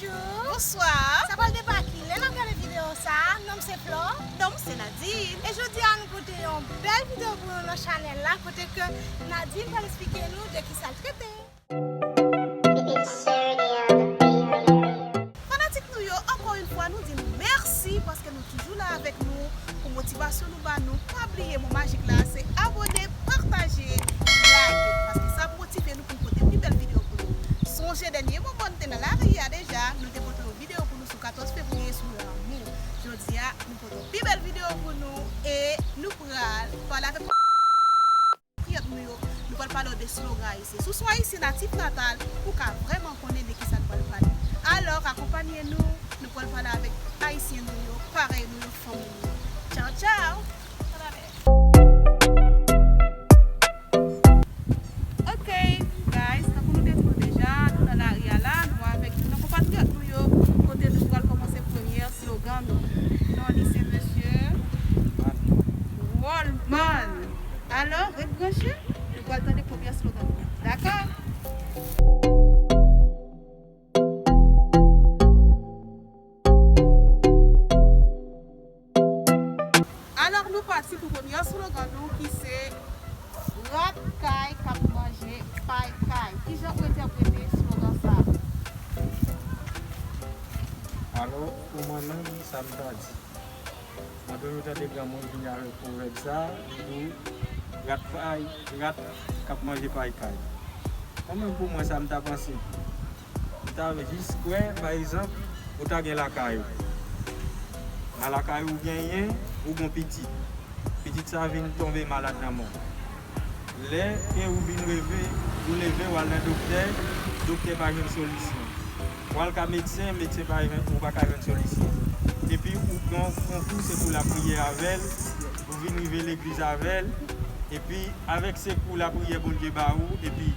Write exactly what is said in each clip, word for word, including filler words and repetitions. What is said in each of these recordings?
Bonjou. Bonswa. Sa pral deba ki lè n ap gade videyo sa a. Non m se Flor. Non m se Nadine. E jodi a nou pote yon bèl videyo pou nou nan chanèl la kote ke Nadine pral esplike nou de ki sa l trete. Fanatik nou yo, ankò yon fwa nou di nou mèsi paske nou toujou la avèk nou pou motivasyon nou ba nou. Pa bliye mo majik la se abòne, pataje, like paske sa ap motive nou pou n pote pi bèl videyo pou nou. Sonje dènye moman nou te nan lari a deja, nou te pote yon videyo pou nou sou katòz fevriye sou lanmou. Jodi a, nou pote yon pi bèl videyo pou nou e nou pral pale avèk konpatriyòt nou yo. Nou pral pale w de slogan ayisyen. Si w se yon ayisyen natif natal, ou ka vrèman konnen de ki sa nou pral pale. Alò, akonpanye nou, nou pral pale avèk ayisyen nou yo, parèy nou yo, fanmi nou yo. Tchaw, tchaw! Ok, guys, tankou nou te di nou deja, nou nan lari a la, nou avèk youn nan konpatriyòt nou yo, kote nou pral kòmanse premyè slogan nou. Non li se mesye Rolman. Alò, ret branche, nou pral tande premyè slogan nou. Dakò? Alò, nou pati pou premyè slogan nou ki se rat kay k ap manje pay kay. Kijan ou entèprete slogan sa a? Alò, pou mwen menm, sa m ta di. Mwen toujou tande granmoun vini avèk pwovèb sa, li di w, rat pay, rat k ap manje pay kay. Mwen menm pou mwen, sa m ta panse. M ta jis kwè, pa egzanp, ou ta gen lakay ou. Nan lakay ou genyen, ou gon pitit. Pitit sa vin tonbe malad nan mò. Lè ke ou vin reve, ou leve, w al nan doktè, doktè pa jwenn solisyon. W al ka medsen, medsen pa jwenn, ou pa ka jwenn solisyon. Epi ou pran konkou, se pou lapriyè avè l, ou vin rive legliz avè l, epi avèk sekou lapriyè Bondye ba ou, epi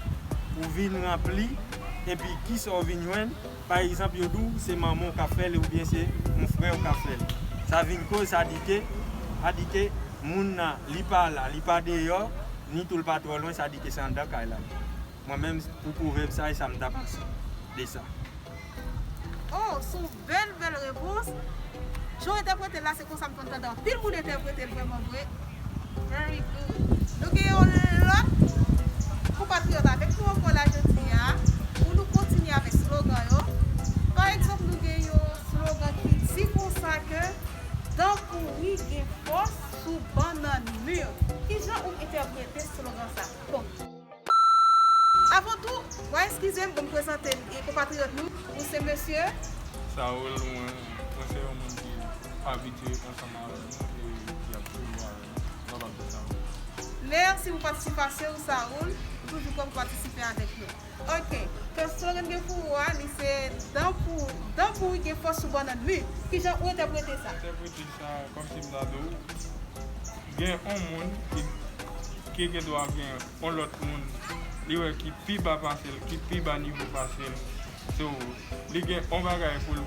ou vin ranpli, epi kisa w vin jwenn? Pa egzanp, yo di w se manman w k ap fè l oubyen se yon frè w k ap fè l. Sa vin koz, sa di ke, sa di ke moun nan, li pa la, li pa deyò, ni tou l pa twò lwen, sa di ke se anndan kay la. Mwen menm, pou pwovèb sa, e sa m ta panse de sa. Oh, se yon bèl, bèl repons. Jan w entèprete l la, se konsa m konn tande anpil moun entèprete l vrèman vre. Very good. Nou gen yon lòt konpatriyòt avèk nou ankò la jodi a, pou nou kontinye avèk slogan yo. Pa egzanp, nou gen yon slogan ki di konsa ke dan pouri gen fòs sou bannann mi. Kijan ou entèprete slogan sa? Bon. Avan tou, w a eskize m pou m prezante konpatriyòt nou, ou se mesye. Saoul, mwen, mwen se yon moun ki abitye ansanm avèk nou e ki ap toujou avèk nou. Mwen pa di Saoul. Mèsi pou patisipasyon w, Saoul. Ou toujou pran pou patisipe avèk nou. Ok. Ke slogan gen pou ou a, li se dan pou, dan pouri gen fòs sou bannann mi. Kijan ou entèprete sa? Entèprete sa kòmsi m ta di w, gen yon moun ki, ki gen dwa gen yon lòt moun, li wè ki pi ba pase l, ki pi ba nivo pase l. So, li gen yon bagay pou l,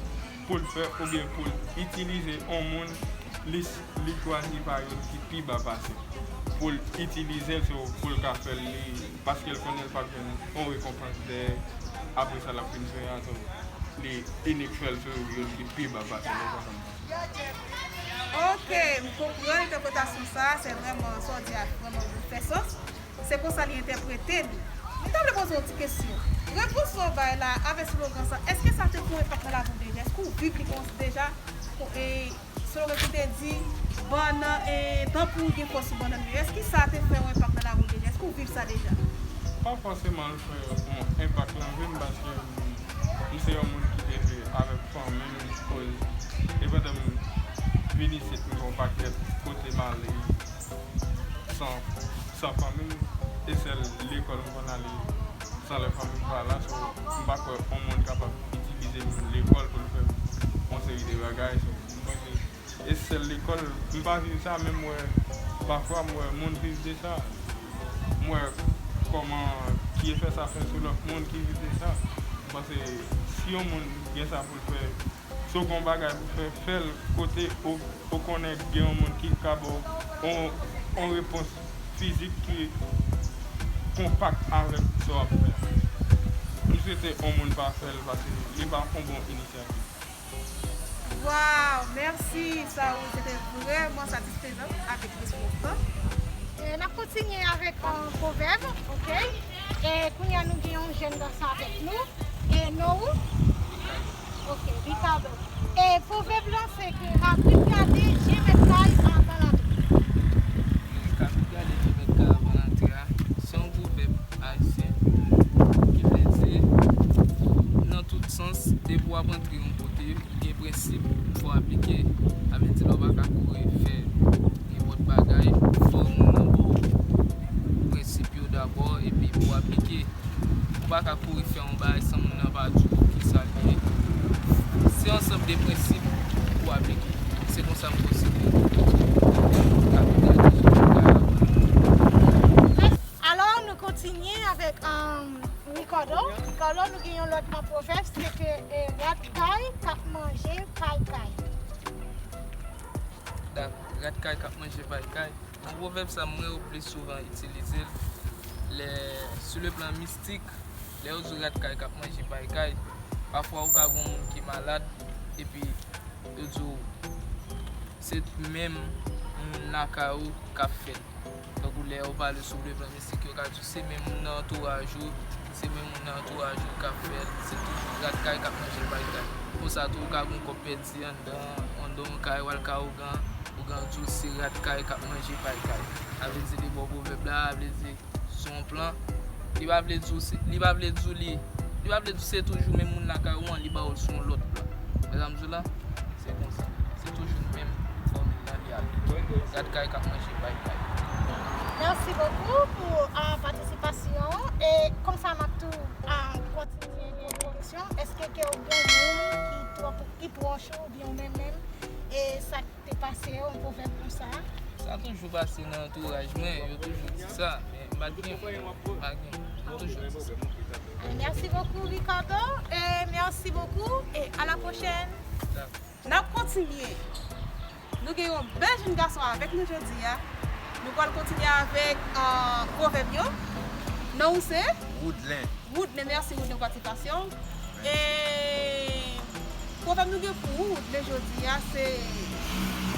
pou l fè oubyen pou l itilize yon moun, li, li chwazi pa youn ki pi ba pase l. Pou l itilize l, so, pou l ka fè l, li, paske l konnen l p ap jwenn yon rekonpans dèyè, apre sa l ap fin sonnen a, so, li inik fè l sou youn ki pi ba pase l, ou konprann? Ok, m konprann entèpretasyon sa, se vrèman, sa w di a vrèman fè sans. Se konsa li entèprete l. M ta vle poze w yon ti kesyon. Repons sa w bay la avèk slogan sa, èske sa te fè yon enpak nan lavi w deja? Èske w viv li konsa deja? E slogan ki te di, bannann, e, dan pouri gen fòs sou bannann mi. Èske sa te fè yon enpak nan lavi w deja? Èske w viv sa deja? Pa fòseman l fè yon enpak nan vi m paske m se yon moun ki te leve avèk fanmi m, koz depi lè m vin isit m gen yon pakèt kote m ale san, san fanmi m, e sèl lekòl m konn ale san lè fanmi m pa la, so m pa kwè yon moun kapab itilize lekòl pou l fè yon seri de bagay, so m panse e sèl lekòl, m pa viv sa, men m wè, pafwa m wè moun viv de sa. M wè kòman, ki efè sa fè sou lòt moun ki viv de sa. M panse si yon moun gen sa pou l fè, si w gen yon bagay pou fè, fè l kote ou, ou konnen gen yon moun ki ka ba w yon, yon repons fizik ki konpak avèk sa w ap fè a. M Swete yon moun pa fè l paske li pa yon bon inisyativ. Waw, mèsi Saul, se te vrèman satisfezan avèk responsan. E n ap kontinye avèk yon pwovèb, oke? E kounye a nou gen yon jèn gason avèk nou. E non ou? Oke, Ricardo. E pwovèb lan se ke kabrit gade je mèt kay anvan l antre. Kabrit gade je mèt kay anvan l antre a, se yon pwovèb ayisyen ki vle di, nan tout sans, depi w ap antre yon kote, gen prensip fò aplike. Sa vle di lè w pa ka kouri fè nenpòt bagay, fò moun nan ba w prensip yo dabò epi pou w aplike. Ou pa ka kouri fè yon bagay san moun nan pa di w kisa l ye. Se yon ansanm de prensip pou w aplike. Se konsa m konsidere. Alò, nou kontinye avèk um, Ricardo. Ricardo, nou gen yon lòt nan pwovèb, se ke eh, rat kay k ap manje pay kay. Dak, rat kay k ap manje pay kay. Nan pwovèb sa, mwen yo plis souvan itilize l lè, sou le plan mistik, lè yo di w rat kay k ap manje pay kay, pafwa ou ka gen yon moun ki malad, epi yo di w se menm moun lakay ou k ap fè l. Tankou lè yo pale sou le plan mistik, yo ka di w se menm moun nan antouraj ou, se menm moun nan antouraj ou k ap fè l, se toujou rat kay k ap manje pay kay. Konsa tou, ou ka gen yon kòb pèdi anndan, anndan yon kay, w al kay ougan, ougan di w se rat kay k ap manje pay kay. Sa vle di li ba w pwovèb la, sa vle di sou yon plan, li pa vle di w se, li pa vle di w li, li pa vle di w se toujou menm moun lakay ou an, li ba w l sou yon lòt plan. Wè sa m di w la? Se konsa. Se toujou menm fòmil la li aplike. Rat kay k ap manje pay kay. Merci beaucoup pour uh, participation. E konsa n ap tou uh, kontinye gen yon kesyon. Èske ke ou gen moun ki twò ki pwòch ou oubyen ou menm menm e sa k te pase yon pwovèb konsa? Sa toujou pase nan antouraj mwen, yo toujou di sa, men m pa t gen, m pa t gen, yo toujou di sa. Merci beaucoup Ricardo et merci beaucoup et à la prochaine. N ap kontinye. Nou gen yon bèl jèn gason avèk nou jodi a. Nou pral kontinye avèk uh, pwovèb yo. Non ou se? Woodlen. Woodlen, mèsi Woodlen pou patisipasyon. E pwovèb nou gen pou Woodlen jodi a se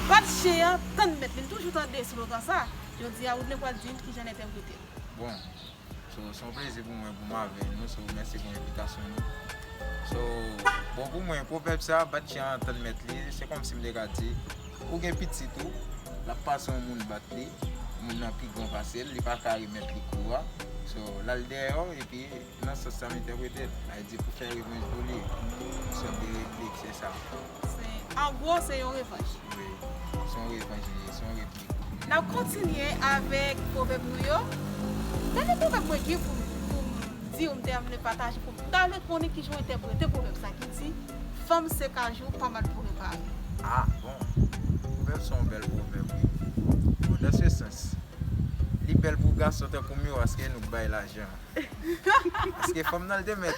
bat chen an tann mèt li. Nou toujou tande slogan sa. Jodi a Woodlen pral di n kijan l entèprete l. Bon, so, se yon plezi pou mwen pou m avè nou. So, mèsi pou envitasyon nou. So, bon, pou mwen, pwovèb sa, bat chen an tann mèt li, se kòmsi m te ka di, ou gen pitit ou, l ap pase yon moun bat li, moun nan pi gran pase l, li pa ka remèt li kou a. So, l al dèyè w, epi nan sans sa m entèprete l, sa vle di pou fè revanj pou li. Yon sòt de replik, se sa. Se, an gwo, se yon revanj. Wi, se yon revanj li ye, se yon replik. N ap kontinye avèk pwovèb nou yo. Dènye pwovèb mwen gen pou, pou m di w, m te vle pataje pou m ta vle konnen kijan w entèprete pwovèb sa ki di, fanm se kajou pa mal pou repare. Ah, bon. Pwovèb se yon bèl pwovèb, wi. Bon, dans ce sens, li bèl pou gason tankou m yo, paske nou k bay lajan. Paske fanm nan, l te mèt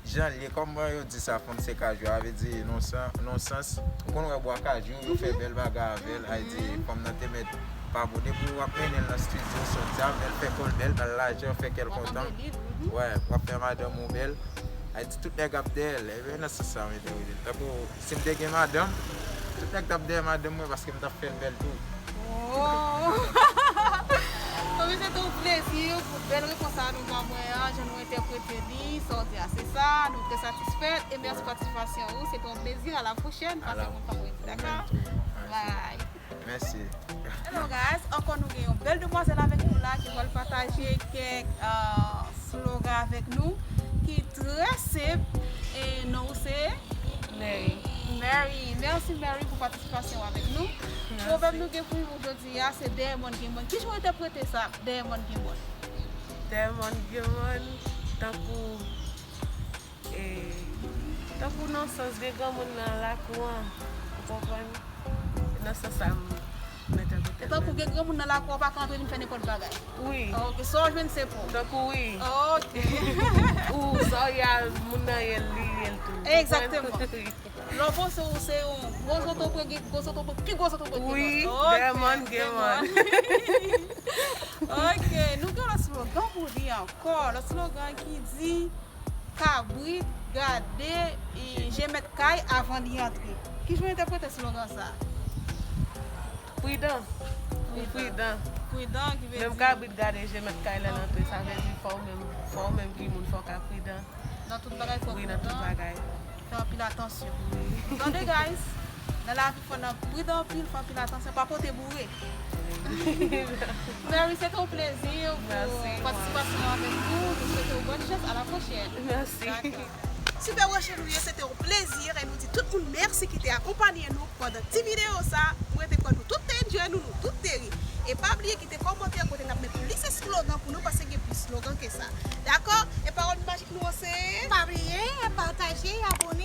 jan l ye, kòman yo di sa, fanm se kajou, sa vle di, nan sans, ou konn wè bwa kajou, yo fè bèl bagay avè l, sa vle di, fanm nan te mèt pa bon. Depi w ap mennen l nan estidyo, sòti avè l, fè kò l bèl, ba l lajan, fè kè l kontan. Wè, w ap fè madanm ou bèl. Sa vle di, tout nèg ap dèyè l. Ebyen, nan sans sa, m entèprete l. Tankou, si m te gen madanm, tout nèg t ap dèyè madanm mwen paske m t ap fè l bèl tou. Oh! Bon, men se te yon plezi pou bèl repons sa nou ban mwen an, jan nou entèprete li, sa w di a se sa, nou trè satisfè, e mèsi patisipasyon ou, se te yon plezi, a la pwochèn, pase bon vandredi, dakò? Bye! Mèsi. Hello guys, ankò nou gen yon bèl demwazèl avèk nou la ki pral pataje kèk uh, slogan avèk nou ki trè senp e non ou se? Mary. Mary, mèsi Mary pou patisipasyon avèk nou. Pwovèb nou gen pou nou jodi a se dèyè mòn gen mòn. Kijan w entèprete sa, dèyè mòn gen mòn? Dèyè mòn gen mòn, tankou e tankou nan sans gen granmoun nan lakou an, ou konprann? Nan sans sa m entèprete l. Tankou gen granmoun nan lakou an, ou pa ka antre vin fè nenpòt bagay. Wi. Ok, sa w jwenn se pou. Tankou wi. Ok. Ou sa w ye a moun nan ye l, li ye l tou. Egzakteman. Lè w panse ou se yon gwo zotobre, gen gwo zotobre, pi gwo zotobre ki lòt. Wi, dèyè mòn gen mòn. Ok, nou gen lòt slogan pou li ankò. Lòt slogan ki di, Kabrit gade e, je mèt kay avan li antre. Ki jan w entèprete slogan sa a? Pridan. Ou pridan. Pridan ki vle Menm di kabrit gade je mèt kay lè l antre, sa vle di fò w menm, fò w menm ki moun, fò w ka pridan. Nan tout bagay fò Wi, nan tout pridan. Bagay. Fè anpil atansyon. Tande guys, nan lavi fò n ap pridan anpil, fè anpil atansyon, pa pote boure. Mary, se te yon plezi pou Mèsi, patisipasyon avèk nou. Nou swete w bòn chans, a la pwochèn. Mèsi. Dakò. Super Rocher nou ye, se te yon plezi e nou di tout moun mèsi ki te akonpanye nou pandan ti videyo sa. Mwen te kwè nou tout te enjoy, nou nou tout te ri. E pa bliye kite kòmantè kote n ap met plis slogan pou nou, paske gen plis slogan ke sa. Dakò? E pawòl majik nou an se Pa bliye pataje, abòne.